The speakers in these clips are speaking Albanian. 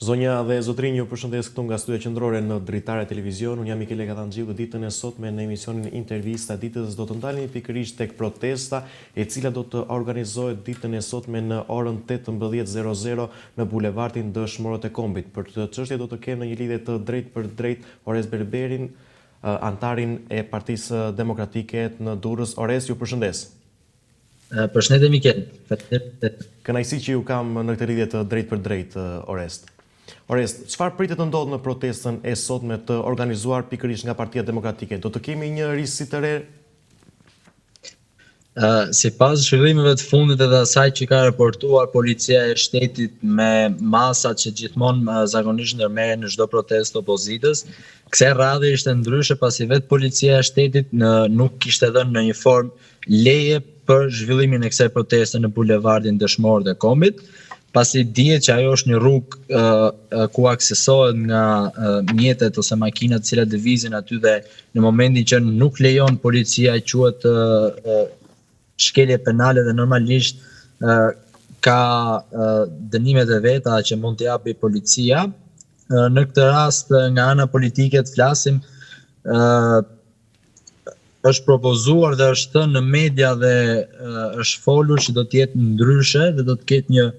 Zonja dhe zotërinj, ju përshëndes këtu nga studio qendrore në Dritare Televizion. Unë jam Mikele Katanxhiu dhe ditën e sotme në emisionin Intervista e Ditës do të ndalemi pikërisht tek protesta e cila do të organizohet ditën e sotme në orën 18:00 në bulevardin Dëshmorët e Kombit. Për këtë çështje do të kem në një lidhje të drejtpërdrejtë Orest Berberin, anëtarin e Partisë Demokratike në Durrës. Orest, ju përshëndes. Përshëndetje Mikel. Faleminderit. Kënaqësi që ju kam në këtë lidhje të drejtpërdrejtë, Orest. Orest, çfarë pritet të ndodhë në protestën e sotme të organizuar pikërisht nga Partia Demokratike? Do të kemi një risi të re? Sipas zhvillimeve të fundit edhe asaj që ka raportuar policia e shtetit me masat që gjithmonë zakonisht ndërmerren në çdo protestë të opozitës, kësaj radhe ishte ndryshe pasi vetë policia e shtetit në, nuk kishte dhënë në një formë leje për zhvillimin e kësaj proteste në bulevardin Dëshmorët e Kombit, pasi dihet që ajo është një rrugë uh, ku aksesohet nga uh, mjetet ose makinat të cilat lëvizin aty dhe në momentin që nuk lejon policia quhet uh, shkelje penale dhe normalisht uh, ka uh, dënimet e veta që mund të japi policia. Uh, në këtë rast nga ana politike të flasim uh, është propozuar dhe është thënë në media dhe është folur që do të jetë ndryshe dhe do të ketë një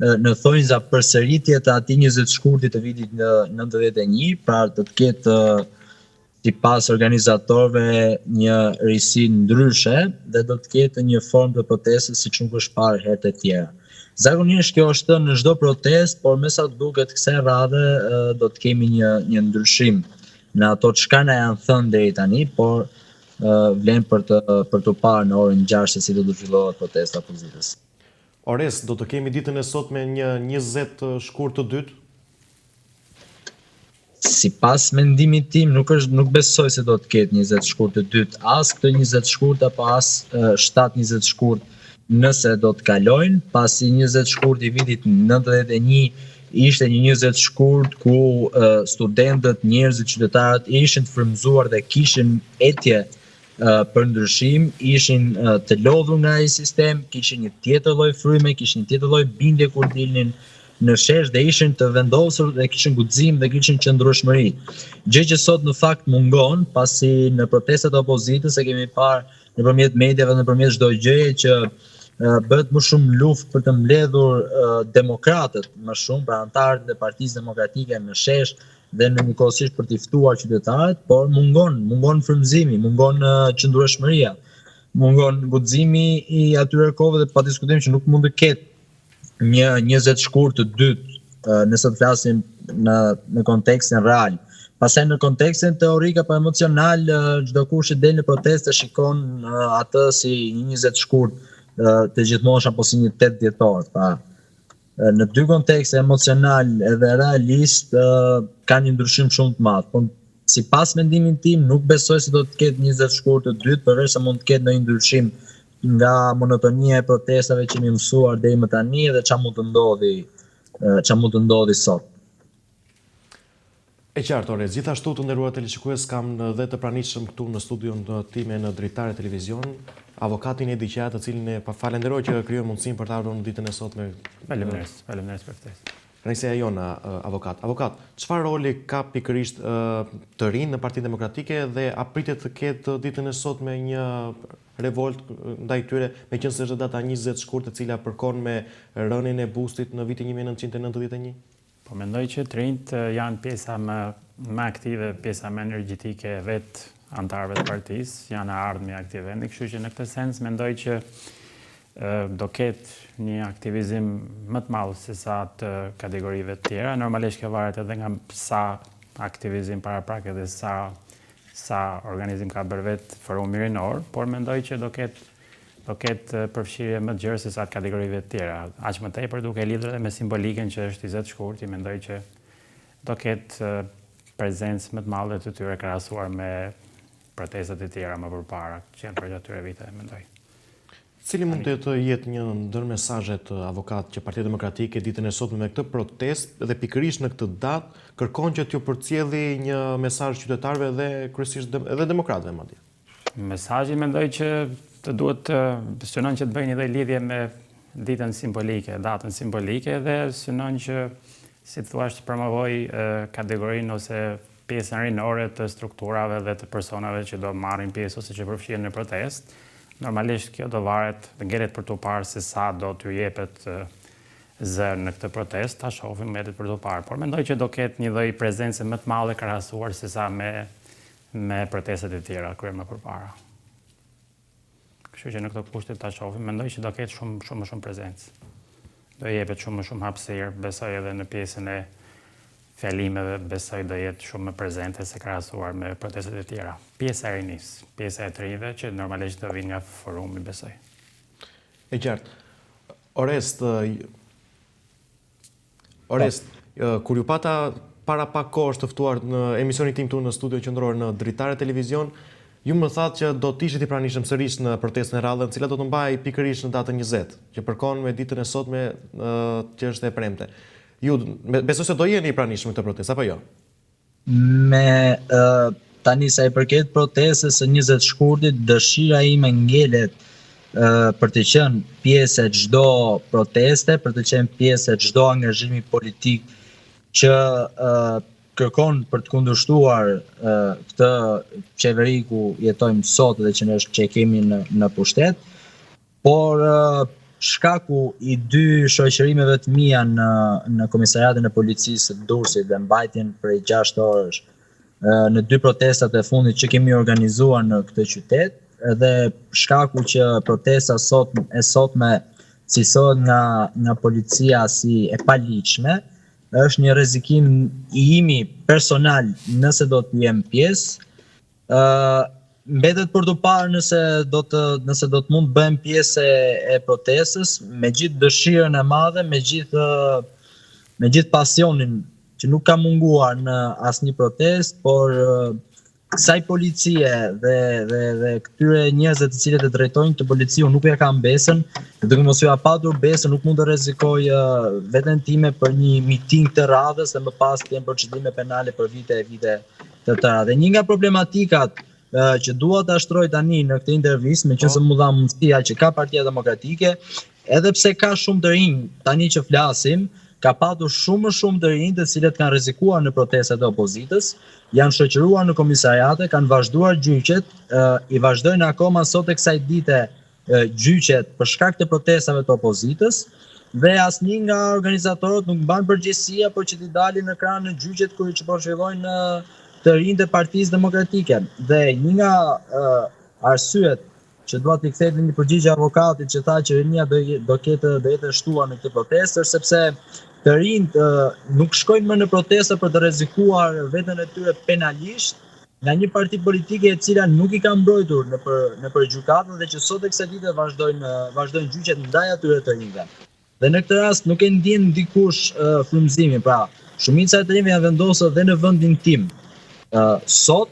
në thonjza përsëritje të atij 20 shkurtit të vitit në 91, pra do të ketë sipas organizatorëve një risi ndryshe dhe do të ketë një formë të protestës siç nuk është parë herë të tjera. Zakonisht kjo është thënë në çdo protestë, por me sa duket kësaj radhe do të kemi një një ndryshim në ato çka na janë thënë deri tani, por vlen për të për t'u parë në orën 6 se si do të zhvillohet protesta e opozitës. Orest, do të kemi ditën e sotme një 20 shkurt të dytë? Sipas mendimit tim nuk është nuk besoj se do të ketë 20 shkurt të dytë, as këtë 20 shkurt apo as 7 20 shkurt nëse do të kalojnë, pasi 20 shkurt i vitit 91 ishte një 20 shkurt ku studentët, njerëzit, qytetarët ishin të frymëzuar dhe kishin etje për ndryshim, ishin të lodhur nga ai sistem, kishin një tjetër lloj fryme, kishin një tjetër lloj bindje kur dilnin në shesh dhe ishin të vendosur dhe kishin guxim dhe kishin qëndrueshmëri. Gjë që sot në fakt mungon, pasi në protestat e opozitës e kemi parë nëpërmjet mediave, nëpërmjet çdo gjëje që bëhet më shumë luftë për të mbledhur demokratët më shumë, pra anëtarët e Partisë Demokratike në shesh dhe në njëkohësisht për t'i ftuar qytetarët, por mungon, mungon frymëzimi, mungon qëndrueshmëria, mungon guximi i atyre kohëve dhe pa diskutim që nuk mund të ketë një 20 shkurt të dytë, nëse të flasim në në kontekstin real. Pastaj në kontekstin teorik apo emocional, çdokush që del në protestë e shikon atë si një 20 shkurt të gjithmonshëm apo si një 8 dhjetor. Pra, në dy kontekste emocional edhe realist ka një ndryshim shumë të madh. Por sipas mendimit tim nuk besoj se do të ketë 20 shkurt të dytë, përveç se mund të ketë ndonjë ndryshim nga monotonia e protestave që jemi mësuar deri më tani dhe ça mund të ndodhi, ça mund të ndodhi sot. E qartë, Orest. Gjithashtu të nderuar teleshikues kam dhe të pranishëm këtu në studion time në Dritare Televizion, avokatin Edi Qeha, të cilin e falenderoj që krijoi mundësinë për të ardhur në ditën e sotme. Faleminderit, faleminderit për ftesën. Kënaqësia jona, avokat. Avokat, çfarë roli ka pikërisht të rinjtë në Partinë Demokratike dhe a pritet të ketë ditën e sotme një revoltë ndaj tyre, meqenëse është data 20 shkurt e cila përkon me rënien e bustit në vitin 1991? Po mendoj që të rinjtë janë pjesa më më aktive, pjesa më energjetike e vetë anëtarëve të partisë, janë e ardhmja e këtij vendi, kështu që në këtë sens mendoj që do ketë një aktivizim më të madh se sa të kategorive të tjera. Normalisht kjo varet edhe nga sa aktivizim paraprak edhe sa sa organizim ka bërë vetë forumi rinor, por mendoj që do ketë do ketë përfshirje më të gjerë se sa të kategorive të tjera. Aq më tepër duke lidhur edhe me simbolikën që është 20 shkurti, mendoj që do ketë prezencë më të madhe të tyre krahasuar me protestat e tjera më përpara, që janë përgjatë këtyre viteve, mendoj. Cili mund të jetë një ndër mesazhet avokat që Partia Demokratike ditën e sotme me këtë protestë dhe pikërisht në këtë datë kërkon që t'ju përcjelli një mesazh qytetarëve dhe kryesisht edhe demokratëve madje? Mesazhi mendoj që të duhet të synon që të bëjë një lloj lidhje me ditën simbolike, datën simbolike dhe synon që Si të thuash, të promovojë kategorinë ose pjesën rinore të strukturave dhe të personave që do marrin pjesë ose që përfshihen në protestë. Normalisht kjo do varet, ngelet për t'u parë se sa do t'ju jepet zë në këtë protestë, ta shohim, mbetet për t'u parë. Por mendoj që do ketë një lloj prezence më të madhe krahasuar se sa me me protestat e tjera kryer më përpara. Kështu që në këto kushte ta shohim, mendoj që do ketë shumë shumë më shumë prezencë. Do jepet shumë më shumë hapësirë, besoj edhe në pjesën e fjalimeve, besoj do jetë shumë më prezente se krahasuar me protestat e tjera. Pjesa e rinisë, pjesa e të rinjve që normalisht do vinë nga forumi, besoj. E qartë. Orest, Orest, kur ju pata para pak kohësh të ftuar në emisionin tim këtu në studio qendrore në Dritare Televizion, ju më thatë që do të ishit i pranishëm sërish në protestën e radhës, e cila do të mbahej pikërisht në datën 20, që përkon me ditën e sotme që është e premte. Ju besoj se do jeni i pranishëm në këtë protestë apo jo? Me tani sa i përket protestës së 20 shkurtit, dëshira ime ngelet për të qenë pjesë e çdo proteste, për të qenë pjesë e çdo angazhimi politik që kërkon për të kundërshtuar këtë qeveri ku jetojmë sot dhe që ne është që e kemi në në pushtet. Por shkaku i dy shoqërimeve të mia në në komisariatin e policisë së Durrësit dhe mbajtjen prej 6 orësh në dy protestat e fundit që kemi organizuar në këtë qytet dhe shkaku që protesta sot e sotme cilësohet nga nga policia si e paligjshme është një rrezikim i imi personal nëse do të jem pjesë Ë mbetet për t'u parë nëse do të nëse do të mund të bëhem pjesë e, e protestës me gjithë dëshirën e madhe, me gjithë me gjithë pasionin që nuk ka munguar në asnjë protestë, por kësaj policie dhe dhe dhe këtyre njerëzve të cilët e drejtojnë këtë polici unë nuk ia kam besën, dhe duke mos ua patur besën nuk mund të rrezikoj veten time për një miting të radhës dhe më pas të jem procedime penale për vite e vite të tëra. Dhe një nga problematikat që dua ta shtroj tani në këtë intervistë, meqenëse po. m'u dha mundësia që ka Partia Demokratike, edhe pse ka shumë të rinj tani që flasim, ka patur shumë më shumë të rinj të cilët kanë rrezikuar në protestat e opozitës, janë shoqëruar në komisariate, kanë vazhduar gjyqet, i vazhdojnë akoma sot e kësaj dite gjyqet për shkak të protestave të opozitës dhe asnjë nga organizatorët nuk mban përgjegjësi apo që t'i dalin në krah në gjyqet kur që po zhvillojnë të rinjtë e Partisë Demokratike. Dhe një nga uh, arsyet që dua t'i kthej një përgjigje avokatit që tha që rinia do do ketë do jetë shtuar në këtë protestë është sepse të rinjtë nuk shkojnë më në protesta për të rrezikuar veten e tyre penalisht, nga një parti politike e cila nuk i ka mbrojtur nëpër nëpër gjykata dhe që sot e kësaj dite vazhdojnë vazhdojnë gjyqet ndaj atyre të rinjve. Dhe në këtë rast nuk e ndjen dikush uh, frymëzimin, pra shumica e të rinjve janë vendosur dhe në vendin tim. Uh, sot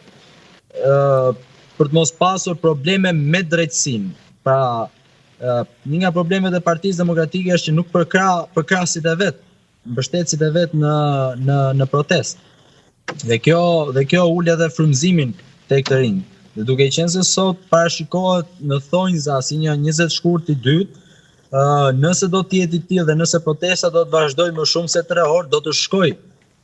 uh, për të mos pasur probleme me drejtësinë. Pra uh, një nga problemet e Partisë Demokratike është që nuk përkrah përkrahësit e vet mbështetësit e vet në në në protestë. Dhe kjo dhe kjo ul edhe frymëzimin tek të rinjtë. Dhe duke qenë se sot parashikohet në thonjza si një 20 shkurt i dytë, ë uh, nëse do të jetë i tillë dhe nëse protesta do të vazhdojë më shumë se 3 orë, do të shkoj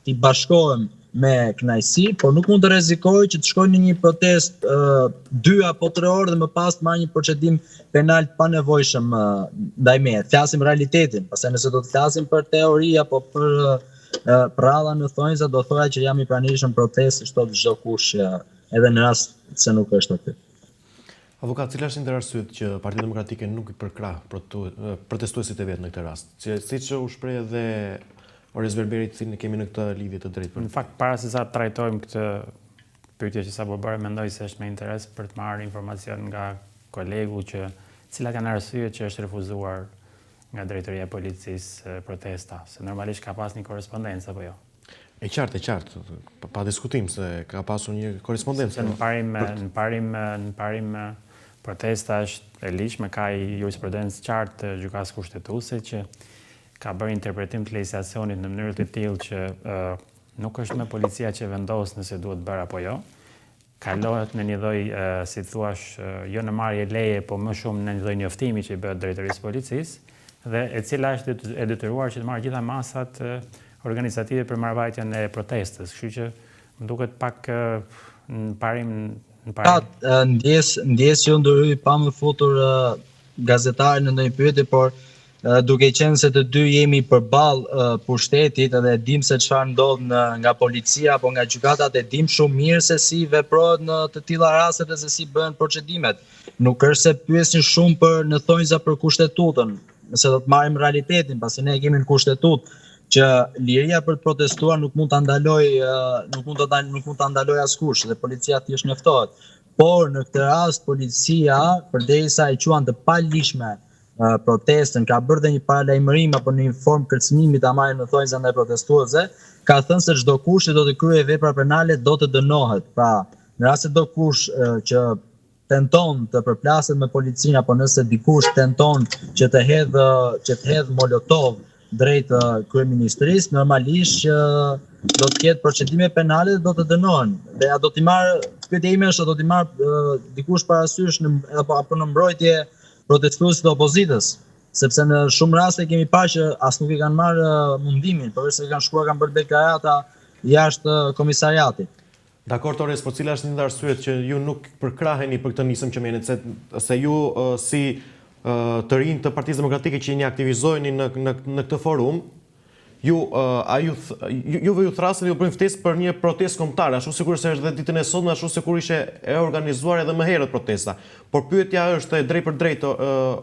t'i bashkohem me kënaqësi, por nuk mund të rrezikoj që të shkoj në një protestë uh, 2 apo 3 orë dhe më pas të marr një procedim penal të panevojshëm uh, ndaj meje. Flasim realitetin, pastaj nëse do të flasim për teori apo për uh, prralla në thonjza, do thoja që jam i pranishëm në protestë, siç thotë çdokush uh, edhe në rast se nuk është aty. Avokat, cila është një ndër arsyet që Partia Demokratike nuk i përkrah protestuesit e vet në këtë rast? Siç u shpreh edhe Orest Berberi, të cilin e kemi në këtë lidhje të drejtpërdrejtë. Në fakt, para se sa të trajtojmë këtë pyetje që sapo bëre, mendoj se është me interes për të marrë informacion nga kolegu që cilat janë arsyet që është refuzuar nga drejtoria e policisë protesta, se normalisht ka pas një korrespondencë apo jo. E qartë, e qartë, pa, pa diskutim se ka pasur një korrespondencë. Në parim, në parim, në parim protesta është e ligjshme, ka një jurisprudencë qartë të Gjykatës Kushtetuese që ka bërë interpretim të legjislacionit në mënyrë të tillë që nuk është më policia që vendos nëse duhet bërë apo jo. Kalohet në një lloj, si të thuash, jo në marrje leje, po më shumë në një lloj njoftimi që i bëhet drejtorisë së policisë dhe e cila është e detyruar që të marrë gjitha masat. organizative për mbarëvajtjen e protestës, kështu që më duket pak në parim në parim. Ndjesë, ndjesë që ju ndërhyj pa më futur gazetarin në ndonjë pyetje, por duke qenë se të dy jemi përballë pushtetit edhe e dimë se çfarë ndodh në nga policia apo nga gjykatat, e dimë shumë mirë se si veprohet në të tilla raste dhe se si bëhen procedimet. Nuk është se pyesin shumë për në thonjza për kushtetutën, nëse do të marrim realitetin, pasi ne e kemi në kushtetutë që liria për të protestuar nuk mund ta ndalojë nuk mund ta nuk mund ta ndalojë askush dhe policia thjesht njoftohet. Por në këtë rast policia, përderisa e quan të paligjshme protestën, ka bërë dhe një paralajmërim apo në një formë kërcënimi ta marrim në thonjza ndaj protestuesve, ka thënë se çdokush që do të kryejë vepra penale do të dënohet. Pra, në rast se dokush që tenton të përplaset me policinë apo nëse dikush tenton që të hedhë që të hedhë molotov drejt kryeministrisë, normalisht që do të ketë procedime penale dhe do të dënohen. Dhe a do t'i marrë, pyetja ime është a do t'i marrë dikush parasysh në apo apo në mbrojtje protestuesit e opozitës, sepse në shumë raste kemi parë që as nuk e kanë marrë mundimin, përveç se kanë shkuar kanë bërë deklarata jashtë komisariatit. Dakord Orest, po cila është një ndër arsyet që ju nuk përkraheni për këtë nismë që merrni, se se ju si të rinj të Partisë Demokratike që jeni aktivizoheni në në në këtë forum, ju a ju juve ju thërrasin dhe ju bëjnë ftesë për një protestë kombëtare, ashtu sikurse është dhe ditën e sotme, ashtu sikur ishte e organizuar edhe më herët protesta. Por pyetja është e drejtpërdrejtë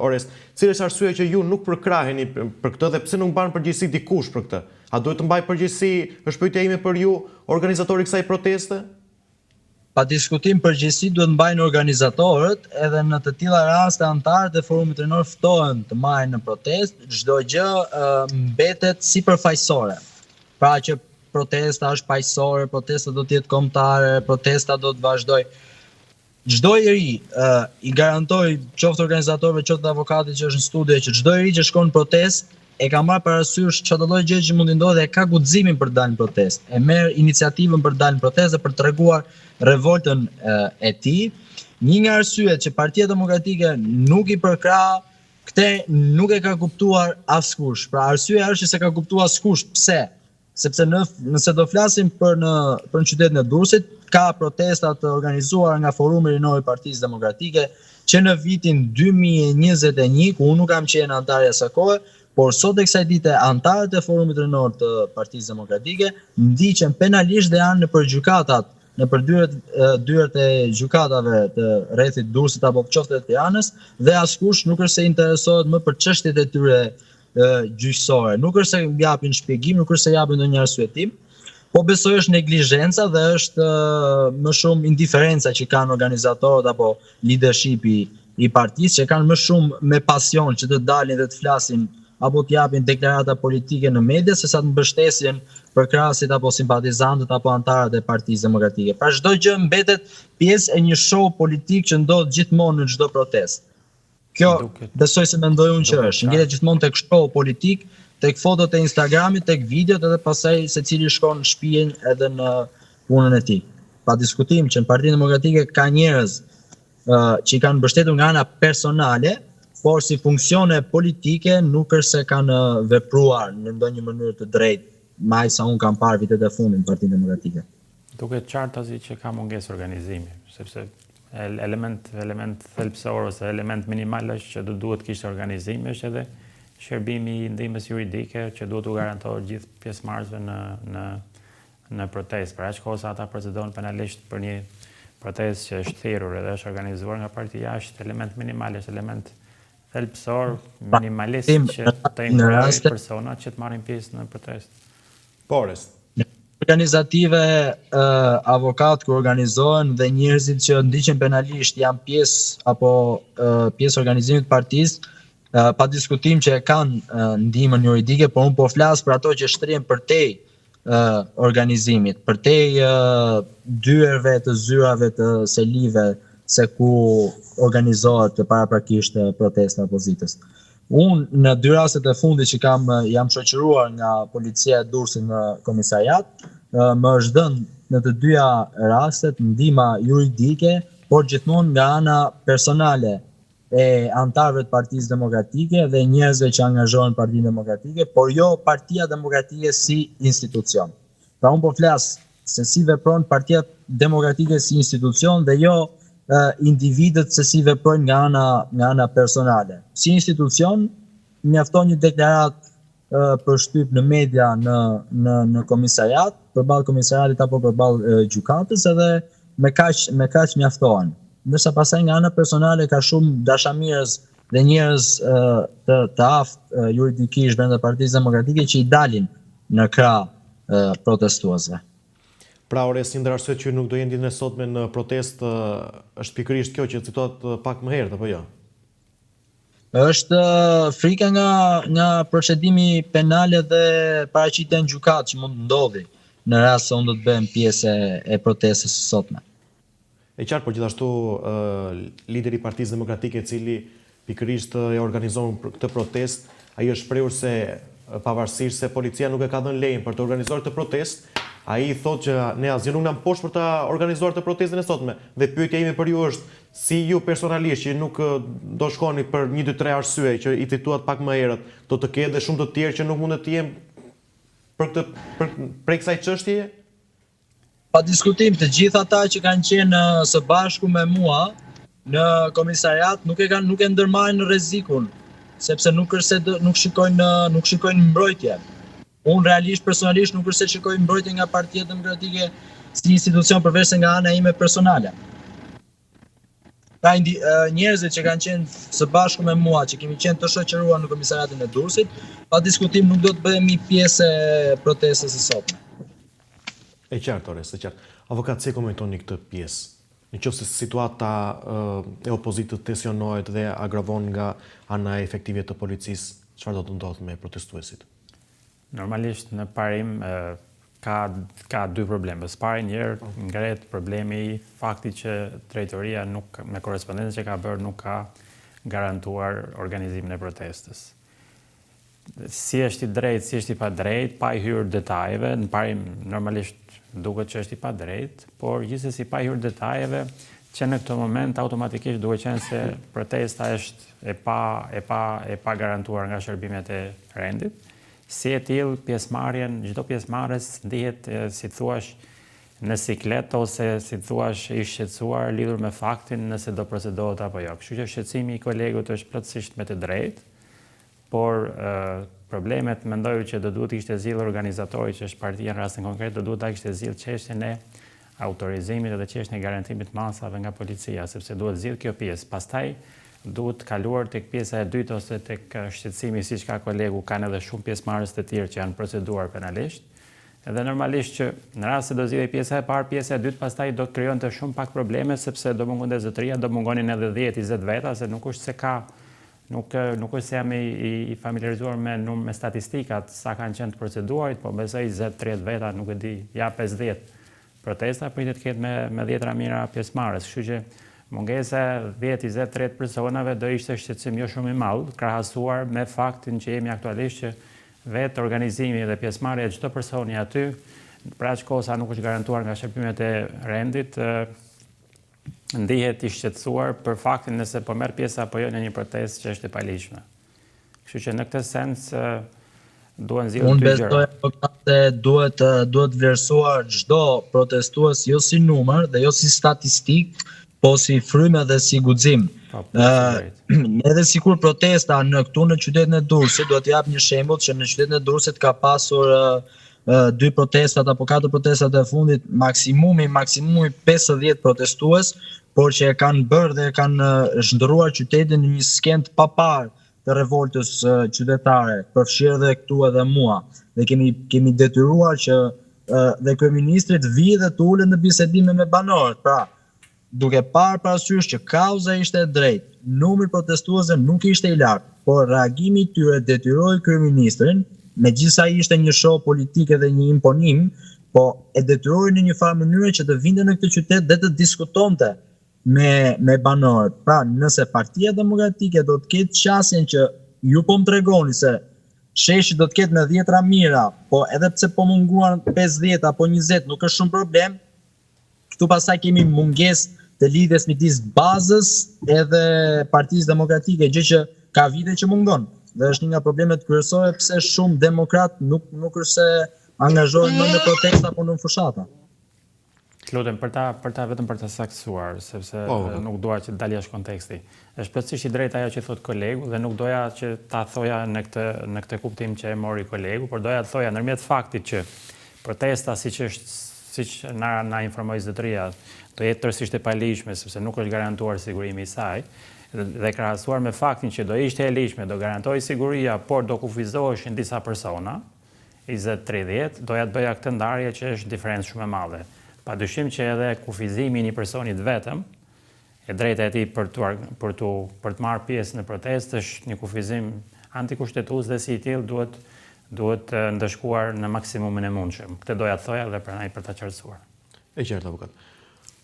Orest, cila është arsyeja që ju nuk përkraheni për këtë dhe pse nuk mban përgjegjësi dikush për këtë? A duhet të mbajë përgjegjësi, është pyetja ime për ju, organizatori i kësaj proteste? Pa diskutim përgjegjësi duhet mbajnë organizatorët, edhe në të tilla raste anëtarët e Forumit Rinor ftohen të marrin në protestë, çdo gjë mbetet sipërfaqësore. Pra që protesta është paqësore, protesta do të jetë kombëtare, protesta do të vazhdojë. Çdo i ri, i garantoj qoftë organizatorëve, qoftë avokatit që është në studio, që çdo i ri që shkon në protestë e ka marrë parasysh çfarëdo lloj gjëje që mund t'i ndodhë, e ka guximin për të dalë në protestë, e merr iniciativën për të dalë në protestë dhe për të treguar revoltën e tij. Një nga arsyet që Partia Demokratike nuk i përkrah këtë nuk e ka kuptuar askush. Pra arsyeja është që s'e ka kuptuar askush pse. Sepse në nëse do flasim për në për në qytetin e Durrësit, ka protesta të organizuara nga Forumi Rinor i Partisë Demokratike që në vitin 2021, ku unë nuk kam qenë anëtar i asaj kohe, por sot e kësaj dite anëtarët e Forumit Rinor të Partisë Demokratike ndiqen penalisht dhe janë nëpër gjykatat, nëpër dyert dyert e gjykatave të rrethit Durrësit apo qoftë të Tiranës dhe askush nuk është se interesohet më për çështjet e tyre gjyqësore. Nuk është se japin shpjegim, nuk është se japin ndonjë arsyetim, po besoj është neglizhenca dhe është më shumë indiferenca që kanë organizatorët apo leadershipi i partisë që kanë më shumë me pasion që të dalin dhe të flasin apo të japin deklarata politike në media sesa të mbështesin përkrahësit apo simpatizantët apo anëtarët e Partisë Demokratike. Pra çdo gjë mbetet pjesë e një show politik që ndodh gjithmonë në çdo protestë. Kjo besoj se mendoj unë që është. Ngelet gjithmonë tek show politik, tek fotot e Instagramit, tek videot edhe pastaj secili shkon në shtëpinë edhe në punën e tij. Pa diskutim që në Partinë Demokratike ka njerëz uh, që i kanë mbështetur nga ana personale, por si funksione politike nuk është se kanë vepruar në ndonjë mënyrë të drejtë, me aq sa unë kam parë vitet e fundit në Partinë Demokratike. Duket qartazi që ka mungesë organizimi, sepse element element thelbësor ose element minimal është që do duhet të kishte organizim, është edhe shërbimi i ndihmës juridike që duhet t'u garantohet gjithë pjesëmarrësve në në në protestë. Për aq kohë sa ata procedohen penalisht për një protestë që është thirrur edhe është organizuar nga partia, është element minimal, është element thelbësor, minimalist që të inkurajojë personat që të marrin pjesë në protestë. Po, Orest. Organizative uh, avokat kur organizohen dhe njerëzit që ndiqen penalisht janë pjesë apo uh, pjesë e organizimit të partisë, uh, pa diskutim që e kanë uh, ndihmën juridike, por unë po flas për ato që shtrihen përtej uh, organizimit, përtej uh, dyerve të zyrave të selive se ku organizohet paraprakisht protesta e opozitës. Unë në dy rastet e fundit që kam jam shoqëruar nga policia e Durrësit në komisariat, më është dhënë në të dyja rastet ndihma juridike, por gjithmonë nga ana personale. e anëtarëve të Partisë Demokratike dhe njerëzve që angazhohen në Partinë Demokratike, por jo Partia Demokratike si institucion. Pra unë po flas se si vepron Partia Demokratike si institucion dhe jo individët se si veprojnë nga ana nga ana personale. Si institucion mjafton një deklaratë për shtyp në media në në në komisariat, përballë komisariatit apo përballë gjykatës edhe me kaq me kaq mjaftohen. Ndërsa pastaj nga ana personale ka shumë dashamirës dhe njerëz të të aftë juridikisht brenda Partisë Demokratike që i dalin në krah protestuesve. Pra Orest, një ndër arsyet që nuk do jeni ditën e sotme në protestë është pikërisht kjo që cituat pak më herët apo jo? Është frika nga nga procedimi penal dhe paraqitja në gjykatë që mund të ndodhi në rast se unë do të bëhem pjesë e protestës së sotme. E qartë, por gjithashtu lideri i Partisë Demokratike i cili pikërisht e organizon këtë protestë, ai është shprehur se pavarësisht se policia nuk e ka dhënë lejen për të organizuar këtë protestë, ai thotë që ne asgjë nuk na mposht për ta organizuar këtë protestën e sotme. Dhe pyetja ime për ju është, si ju personalisht që nuk do shkoni për një dy tre arsye që i cituat pak më herët, do të ketë dhe shumë të tjerë që nuk mundet të jenë për këtë për prej kësaj çështjeje? Pa diskutim, të gjithë ata që kanë qenë së bashku me mua në komisariat nuk e kanë nuk e ndërmarrin rrezikun, sepse nuk është se do, nuk shikojnë nuk shikojnë mbrojtje. Unë realisht personalisht nuk është se shikoj mbrojtje nga Partia Demokratike si institucion përveç se nga ana ime personale. Pra indi, njerëzit që kanë qenë së bashku me mua, që kemi qenë të shoqëruar në komisariatin e Durrësit, pa diskutim nuk do të bëhemi pjesë e protestës së sotme. E qartë, Orest, e qartë. Avokat, si e komentoni këtë pjesë? Në qoftë se situata e opozitës tensionohet dhe agravon nga ana e efektivëve të policisë, çfarë do të ndodhë me protestuesit? Normalisht në parim ka ka dy probleme. Së pari një herë ngrehet problemi i faktit që drejtoria nuk me korrespondencën që ka bërë nuk ka garantuar organizimin e protestës. Si është i drejtë, si është i padrejtë, pa i hyrë detajeve, në parim normalisht duket që është i padrejtë, por gjithsesi pa i hyrë detajeve, që në këtë moment automatikisht duke qenë se protesta është e pa e pa e pa garantuar nga shërbimet e rendit, si e tillë pjesëmarrjen, çdo pjesëmarrës ndihet si të thuash në siklet ose si të thuash i shqetësuar lidhur me faktin nëse do procedohet apo jo. Kështu që shqetësimi i kolegut është plotësisht me të drejtë, Por problemet mendoj që do duhet të kishte zgjidhur organizatori që është partia në rastin konkret do duhet ta kishte zgjidhur çështjen e autorizimit edhe çështjen e garantimit të masave nga policia, sepse duhet zgjidhur kjo pjesë. Pastaj duhet kaluar tek pjesa e dytë ose tek shqetësimi siç ka kolegu, kanë edhe shumë pjesëmarrës të tjerë që janë proceduar penalisht. Edhe normalisht që në rast se do zgjidhej pjesa e parë, pjesa e dytë pastaj do të krijonte shumë pak probleme sepse do mungonte zotëria, do mungonin edhe 10-20 veta, se nuk është se ka Nuk nuk është se jam i, i, i familiarizuar me num, me statistikat sa kanë qenë të proceduarit, po besoj 20-30 veta, nuk e di, ja 50 protesta pritet të ketë me me dhjetëra mijëra pjesëmarrës, kështu që mungesa e 10, 20, 30 personave do ishte shqetësim jo shumë i madh krahasuar me faktin që jemi aktualisht që vetë organizimi dhe pjesëmarrja e çdo personi aty, për aq kohë sa nuk është garantuar nga shërbimet e rendit, ndihet i shqetësuar për faktin nëse po merr pjesë apo jo në një protestë që është e paligjshme. Kështu që në këtë sens duhen zgjidhur dy gjëra. Unë besoj se duhet duhet vlerësuar çdo protestues jo si numër dhe jo si statistikë, po si frymë dhe si guxim. Po, po, edhe sikur protesta në këtu në qytetin e Durrësit, duhet të jap një shembull që në qytetin e Durrësit ka pasur dy protestat apo katër protestat e fundit, maksimumi, maksimumi 50 protestues, por që e kanë bërë dhe e kanë shndërruar qytetin në një skenë të paparë të revoltës qytetare, përfshirë dhe këtu edhe mua. Dhe kemi kemi detyruar që dhe kryeministri të vijë dhe të ulet në bisedime me banorët. Pra, Duke parë parasysh që kauza ishte e drejtë, numri i protestuesve nuk ishte i lartë, por reagimi i tyre detyroi kryeministrin, megjithëse ai ishte një show politik edhe një imponim, po e detyroi në një farë mënyre që të vinte në këtë qytet dhe të diskutonte me me banorët. Pra, nëse Partia Demokratike do të ketë qasjen që ju po më tregoni se sheshi do të ketë me dhjetëra mijëra, po edhe pse po munguan 50 apo 20 nuk është shumë problem, Këtu pastaj kemi mungesë të lidhjes midis bazës edhe Partisë Demokratike, gjë që ka vite që mungon dhe është një nga problemet kryesore pse shumë demokratë nuk nuk është se angazhohen më në protesta apo në fushata. Të lutem për ta për ta vetëm për ta saktësuar, sepse po, po. nuk dua që të dalë jashtë konteksti. Është plotësisht i drejtë ajo që thotë kolegu dhe nuk doja që ta thoja në këtë në këtë kuptim që e mori kolegu, por doja të thoja ndërmjet faktit që protesta siç është siç na na informoi zotëria, do jetë tërësisht e paligjshme sepse nuk është garantuar sigurimi i saj dhe krahasuar me faktin që do ishte e ligjshme, do garantohej siguria, por do kufizoheshin disa persona, 20, 30, doja të bëja këtë ndarje që është diferencë shumë e madhe. Padyshim që edhe kufizimi i një personi të vetëm, e drejta e tij për të për të për të marrë pjesë në protestë është një kufizim antikushtetues dhe si i tillë duhet duhet ndëshkuar në maksimumin e mundshëm. Këtë doja të thoja dhe prandaj për ta qartësuar. E qartë avokat.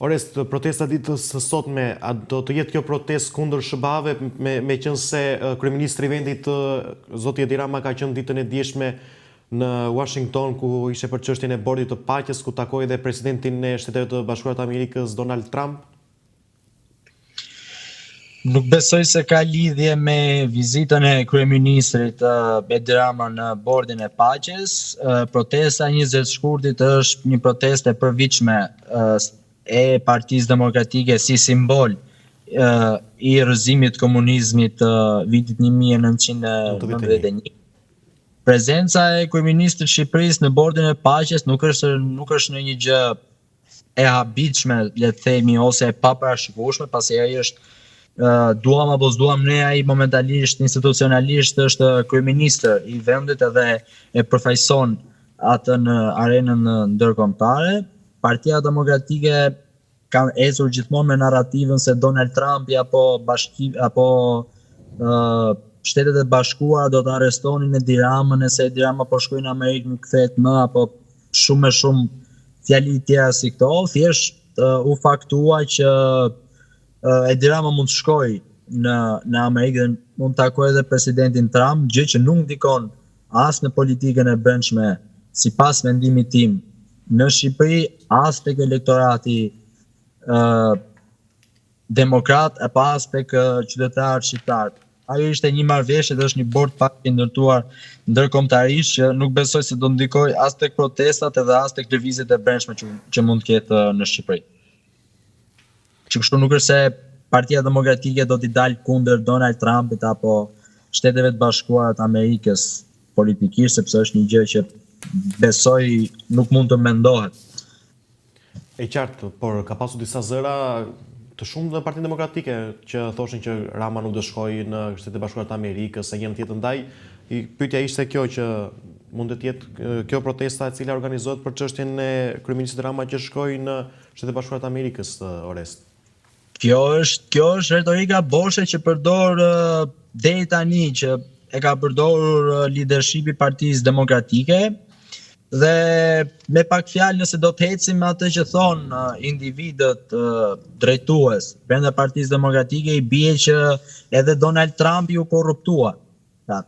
Orest, protesta e ditës së sotme, a do të jetë kjo protestë kundër SHBA-ve, me meqenëse kryeministri i vendit, zoti Edi Rama ka qenë ditën e djeshme në Washington ku ishte për çështjen e Bordit të Paqes, ku takoi edhe presidentin e Shteteve të Bashkuara të Amerikës, Donald Trump? Nuk besoj se ka lidhje me vizitën e kryeministrit Edi Rama në Bordin e Paqes. Protesta e 20 shkurtit është një protestë e përvitshme e Partisë Demokratike si simbol i rrëzimit të komunizmit të vitit 1991. Prezenca e kryeministrit të Shqipërisë në Bordin e Paqes nuk është nuk është ndonjë gjë e habitshme, le të themi, ose e paparashikueshme, pasi ai është uh, duam apo s'duam ne ai momentalisht institucionalisht është kryeministër i vendit edhe e përfaqëson atë në arenën ndërkombëtare. Partia Demokratike ka ecur gjithmonë me narrativën se Donald Trumpi apo bashki apo uh, Shtetet e Bashkuara do të arrestonin Edi Ramën nëse Edi Rama po shkoi në Amerikë nuk kthehet më apo shumë e shumë fjali të tjera si këto, thjesht uh, u faktua që uh, Edi Rama mund të shkojë në në Amerikë dhe mund të takojë edhe presidentin Trump, gjë që nuk ndikon as në politikën e brendshme, sipas mendimit tim, në Shqipëri, as tek elektorati uh, demokrat apo as tek qytetarët shqiptarë. Ajo ishte një marrëveshje dhe është një bord paqe i ndërtuar ndërkombëtarisht që nuk besoj se do ndikojë as tek protestat edhe as tek lëvizjet e brendshme që që mund të ketë në Shqipëri. Që kështu nuk është se Partia Demokratike do t'i dalë kundër Donald Trumpit apo Shteteve të Bashkuara të Amerikës politikisht, sepse është një gjë që besoj nuk mund të mendohet. E qartë, por ka pasur disa zëra të shumtë në Partinë Demokratike që thoshin që Rama nuk do shkojë në Shtetet e Bashkuara të Amerikës e njëra tjetrën ndaj pyetja ishte kjo që mund të jetë kjo protesta e cila organizohet për çështjen e kryeministrit Rama që shkoi në Shtetet e Bashkuara të Amerikës, Orest. Kjo është kjo është retorika boshe që përdor deri tani që e ka përdorur lidershipi i Partisë Demokratike dhe me pak fjalë nëse do të ecim me atë që thonë individët drejtues brenda Partisë Demokratike i bie që edhe Donald Trump iu korruptua. Pra,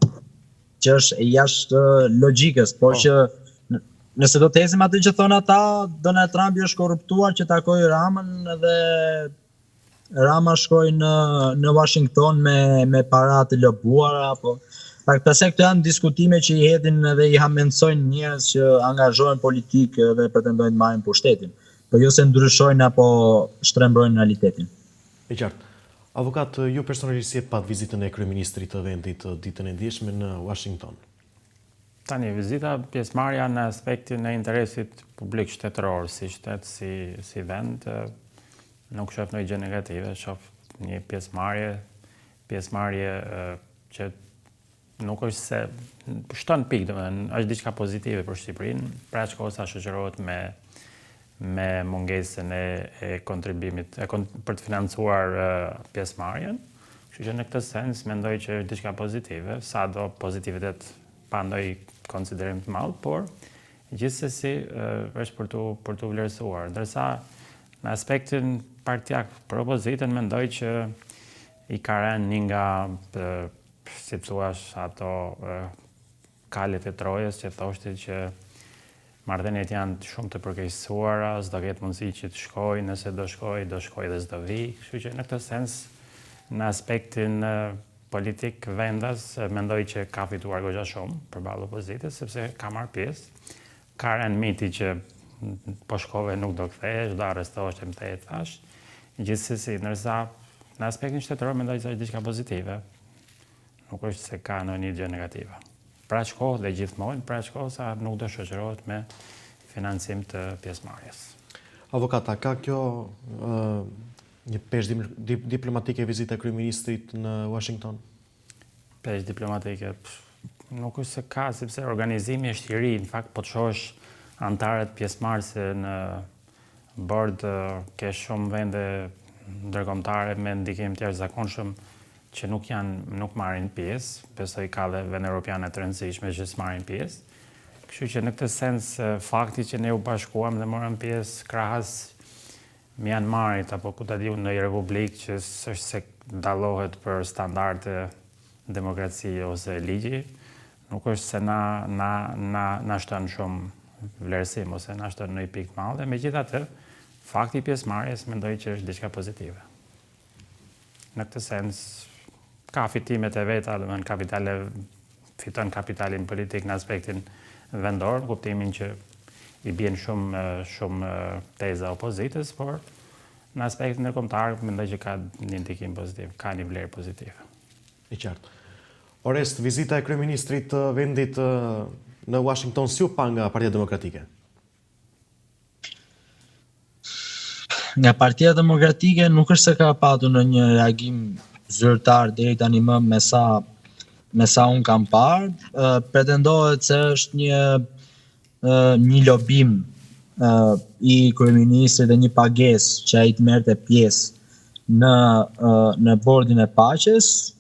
që është jashtë logjikës, por po. që nëse do të ecim atë që thonë ata, Donald Trump i është korruptuar që takoi Ramën dhe Rama shkoi në në Washington me me para të lobuara apo Pak pastaj këto janë diskutime që i hedhin edhe i hamendësojnë njerëz që angazhohen politikë dhe pretendojnë të marrin pushtetin, por jo se ndryshojnë apo shtrembrojnë realitetin. E qartë. Avokat, ju personalisht si e patë vizitën e kryeministrit të vendit ditën e djeshme në Washington? Tani, vizita, pjesëmarrja në aspektin e interesit publik shtetëror, si shtet, si, si vend, nuk shoh ndonjë gjë negative, shoh një pjesëmarrje, pjesëmarrje që nuk është se shton pikë, domethënë, është diçka pozitive për Shqipërinë, për aq kohë sa shoqërohet me me mungesën e, e kontribimit e kon, për të financuar pjesëmarrjen. Kështu që në këtë sens mendoj që është diçka pozitive, sado pozitivitet pa ndonjë konsiderim të madh, por gjithsesi është për t'u për t'u vlerësuar. Ndërsa në aspektin partiak për opozitën mendoj që i ka rënë një nga si të thuash ato kalet e Trojës që thoshte që Marrëdhëniet janë shumë të përkeqësuara, s'do ketë mundësi që të shkojë, nëse do shkojë, do shkojë dhe s'do vijë. Kështu që në këtë sens, në aspektin politik vendas, mendoj që ka fituar goxha shumë përballë opozitës, sepse ka marrë pjesë. Ka rënë miti që po shkove nuk do kthehesh, do arrestohesh e më the e thashë. Gjithsesi, ndërsa në aspektin shtetëror mendoj se është diçka pozitive. Nuk është se ka ndonjë gjë negative. Për aq kohë dhe gjithmonë, për aq kohë sa nuk do shoqërohet me financim të pjesëmarrjes. Avokat, a ka kjo një peshë diplomatike vizita e kryeministrit në Washington? Peshë diplomatike, nuk është se ka, sepse organizimi është i ri, në fakt po të shohësh anëtarët pjesëmarrëse në bord, ke shumë vende ndërkombëtare me ndikim të jashtëzakonshëm që nuk janë nuk marrin pjesë, besoj ka dhe vende europiane të rëndësishme që s'marrin pjesë. Kështu që në këtë sens fakti që ne u bashkuam dhe morëm pjesë krahas Mianmarit apo ku ta di unë ndonjë republikë që s'është se dallohet për standarde demokracie ose ligji, nuk është se na na na na shton shumë vlerësim ose na shton ndonjë pikë të madhe, megjithatë fakti i pjesëmarrjes mendoj që është diçka pozitive. Në këtë sens ka fitimet e veta, domethënë kapitale fiton kapitalin politik në aspektin vendor, në kuptimin që i bien shumë shumë teza opozitës, por në aspektin ndërkombëtar mendoj që ka një ndikim pozitiv, ka një vlerë pozitive. E qartë. Orest, vizita e kryeministrit të vendit në Washington si u pa nga Partia Demokratike? Nga Partia Demokratike nuk është se ka patur ndonjë reagim zyrtar deri tani më me sa me sa unë kam parë, pretendohet se është një një lobim i kryeministrit dhe një pagesë që ai të merrte pjesë në në bordin e paqes,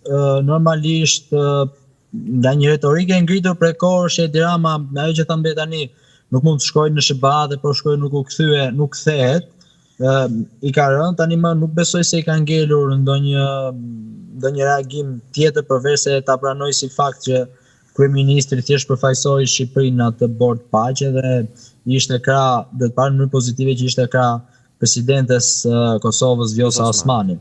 normalisht nga një retorikë e ngritur prej kohësh Edi Rama, me ajo që thamë tani, nuk mund të shkojë në SHBA dhe po shkoi nuk u kthye, nuk kthehet. Ë i ka rënë tani më nuk besoj se i ka ngelur ndonjë ndonjë reagim tjetër përveç se ta pranojë si fakt që kryeministri thjesht përfaqësoi Shqipërinë në atë bord paqe dhe ishte krah, do të parë në mënyrë pozitive që ishte krah presidentes së Kosovës Vjosa Osmani.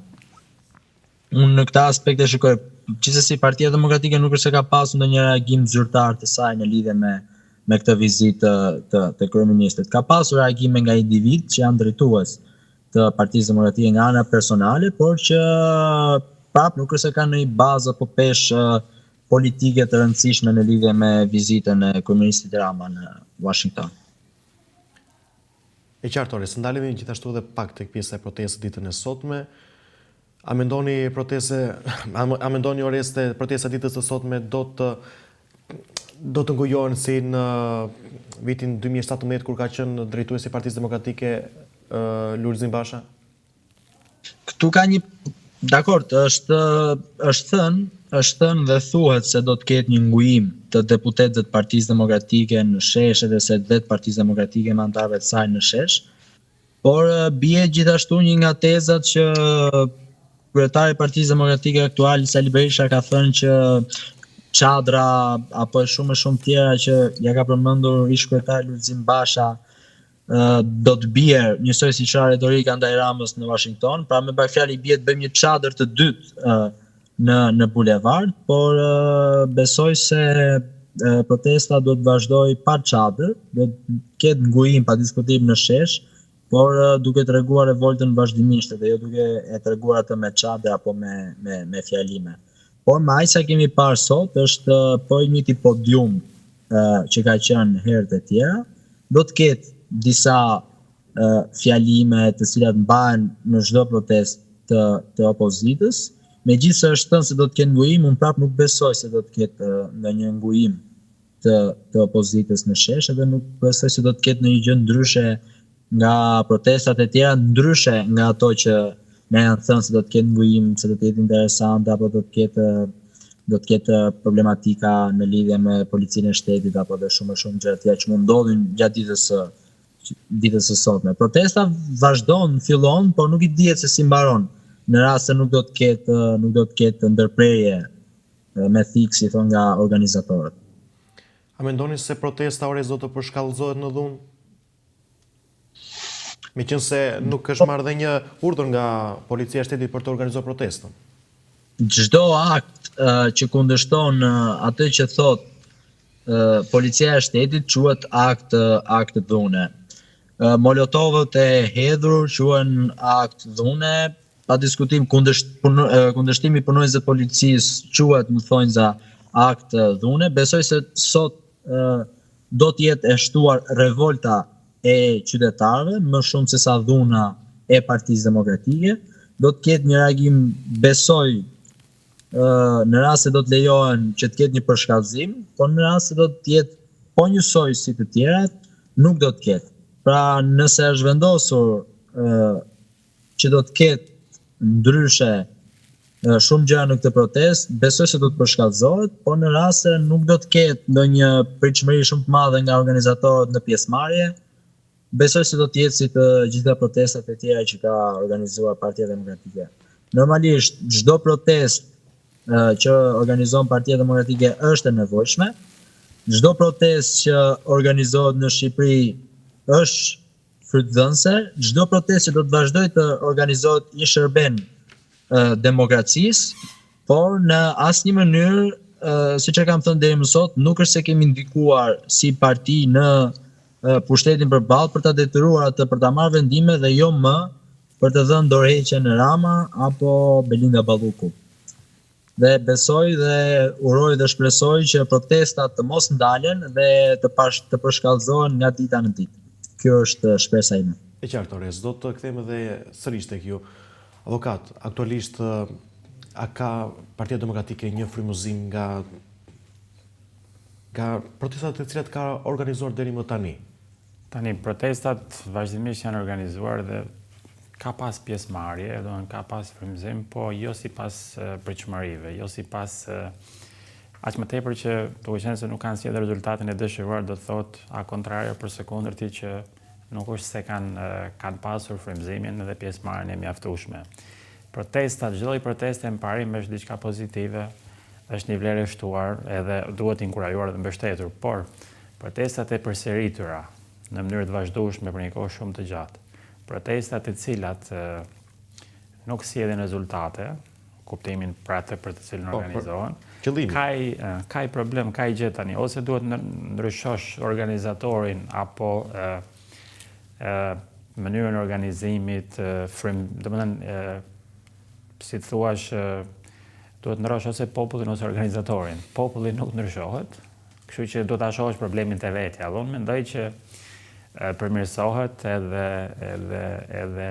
Unë në këtë aspekt e shikoj, gjithsesi Partia Demokratike nuk është se ka pasur ndonjë reagim zyrtar të saj në lidhje me me këtë vizitë të të, të kryeministrit. Ka pasur reagime nga individë që janë drejtues të Partisë Demokratike nga ana personale, por që prapë nuk është se kanë ndonjë bazë apo peshë politike të rëndësishme në lidhje me vizitën e kryeministrit Rama në Washington. E qartë Orest, ndalemi gjithashtu edhe pak tek pjesa e protestës ditën e sotme. A mendoni proteste, a mendoni Orest se protesta e ditës së sotme do të do të ngujohen si në vitin 2017 kur ka qenë drejtuesi i Partisë Demokratike Lulzim Basha? Këtu ka një dakord, është është thënë, është thënë dhe thuhet se do të ketë një ngujim të deputetëve të Partisë Demokratike në shesh edhe se vetë Partisë Demokratike me anëtarëve të saj në shesh. Por bie gjithashtu një nga tezat që kryetari i Partisë Demokratike aktual Sali Berisha ka thënë që çadra apo e shumë e shumë tjera që ia ka përmendur ish kryetari Lulzim Basha do të bjerë njësoj siç ra retorika ndaj Ramës në Washington, pra me pak fjalë i bie të bëjmë një çadër të dytë në në bulevard, por besoj se protesta do të vazhdojë pa çadër, do të ketë ngujim pa diskutim në shesh, por duke treguar revoltën vazhdimisht dhe jo duke e treguar atë me çadër apo me me me fjalime. Por me aq sa kemi parë sot është po i njëjti podium që ka qenë herët e tjera, do të ketë disa fjalime të cilat mbahen në çdo protestë të të opozitës, megjithëse është thënë se do të ketë ngujim, unë prapë nuk besoj se do të ketë ndonjë ngujim të të opozitës në shesh edhe nuk besoj se do të ketë ndonjë gjë ndryshe nga protestat e tjera, ndryshe nga ato që na janë thënë se do të ketë ngujim, se do të jetë interesante apo do të ketë do të ketë problematika në lidhje me policinë e shtetit apo dhe shumë e shumë gjëra të tjera që mund ndodhin gjatë ditës së ditës së sotme. Protesta vazhdon, fillon, por nuk i dihet se si mbaron. Në rast se nuk do të ketë nuk do të ketë ndërprerje me thikë, si thonë nga organizatorët. A mendoni se protesta Orest do të përshkallëzohet në dhunë? Meqenëse nuk është marrë dhe një urdhër nga Policia e Shtetit për të organizuar protestën. Çdo akt që kundërshton atë që thotë Policia e Shtetit quhet akt akt dhune. Molotovët e hedhur quhen akt dhune, pa diskutim kundërshtimi i punonjësve të policisë quhet në thonjza akt dhune. Besoj se sot do të jetë e shtuar revolta e qytetarëve më shumë se sa dhuna e Partisë Demokratike. Do të ketë një reagim, besoj, në rast se do të lejohen që të ketë një përshkallëzim, por në rast se do të jetë po njësoj si të tjerat, nuk do të ketë. Pra, nëse është vendosur që do të ketë ndryshe shumë gjëra në këtë protestë, besoj se do të përshkallëzohet, por në rast se nuk do të ketë ndonjë pritshmëri shumë të madhe nga organizatorët në pjesëmarrje, besoj se do të jetë si të gjitha protestat e tjera që ka organizuar Partia Demokratike. Normalisht, çdo protestë që organizon Partia Demokratike është e nevojshme. Çdo protestë që organizohet në Shqipëri është frytdhënëse, çdo protestë që do të vazhdojë të organizohet i shërben demokracisë, por në asnjë mënyrë, siç e kam thënë deri më sot, nuk është se kemi ndikuar si parti në pushtetin përballë për ta detyruar atë për ta marrë vendime dhe jo më për të dhënë dorëheqjen Rama apo Belinda Balluku. Dhe besoj dhe uroj dhe shpresoj që protestat të mos ndalen dhe të pash, të përshkallëzohen nga dita në ditë. Kjo është shpresa ime. E qartë Orest, do të kthehem edhe sërish tek ju. Avokat, aktualisht a ka Partia Demokratike një frymëzim nga nga protestat të cilat ka organizuar deri më tani? Tani, protestat vazhdimisht janë organizuar dhe ka pas pjesëmarrje, domethënë ka pas frymëzim, po jo sipas pritshmërive, jo sipas aq më tepër që duke qenë se nuk kanë sjellë rezultatin e dëshiruar, do të thotë a contrario për së kundërti që nuk është se kanë kanë pasur frymëzimin dhe pjesëmarrjen e mjaftueshme. Protestat, çdo lloj proteste në parim është diçka pozitive, është një vlerë e shtuar edhe duhet inkurajuar dhe mbështetur, por Protestat e përsëritura në mënyrë të vazhdueshme për një kohë shumë të gjatë, protestat të cilat nuk sjellin rezultate, kuptimin për atë për të cilën po, organizohen, ka i, ka i problem, ka i gjë tani, ose duhet ndryshosh organizatorin apo e, e, mënyrën e organizimit, frym, domethënë, si të thuash, duhet ndryshosh ose popullin ose organizatorin. Populli nuk ndryshohet, Kështu që duhet ta shohësh problemin te vetja. Dhe unë mendoj që përmirësohet edhe edhe edhe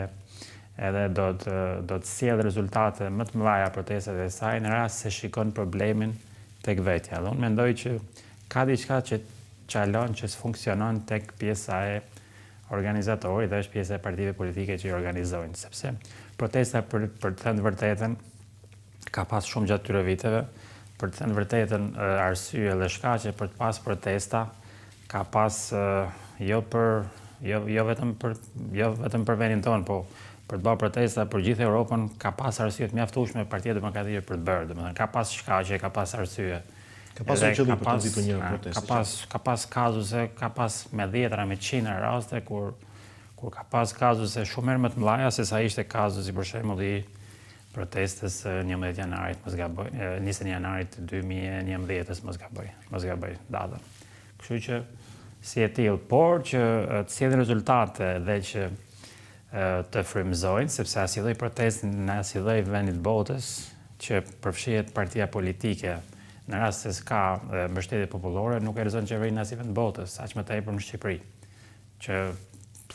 edhe do të do të sjellë rezultate më të mëdha protestat e saj në rast se shikon problemin tek vetja. Dhe unë mendoj që ka diçka që çalon që s'funksionon tek pjesa e organizatorit dhe është pjesa e partive politike që i organizojnë, sepse protesta për për të thënë të vërtetën ka pas shumë gjatë këtyre viteve, për të thënë vërtetën arsye dhe shkaqe për të pas protesta, ka pas jo për jo jo vetëm për jo vetëm për vendin tonë, po për të bërë protesta për gjithë Europën ka pas arsye të mjaftueshme Partia Demokratike për të bërë, domethënë ka pas shkaqe, ka pas arsye. Ka pas një qëllim për të nxitur një protestë. Ka pas ka pas kazuse, ka pas me dhjetëra, me qindra raste kur kur ka pas kazuse shumë herë më të mëdha se sa ishte kazusi për shembull i protestës së 11 janarit, mos gaboj, 21 janarit 2011-ës, mos gaboj, mos gaboj datën. Kështu që si e tillë, por që të sjellin rezultate dhe që të frymëzojnë, sepse asnjë lloj protestë në asnjë lloj vendi të botës që përfshihet partia politike në rast se s'ka mbështetje popullore, nuk e rrëzon qeverinë në asnjë vend të botës, aq më tepër në Shqipëri. që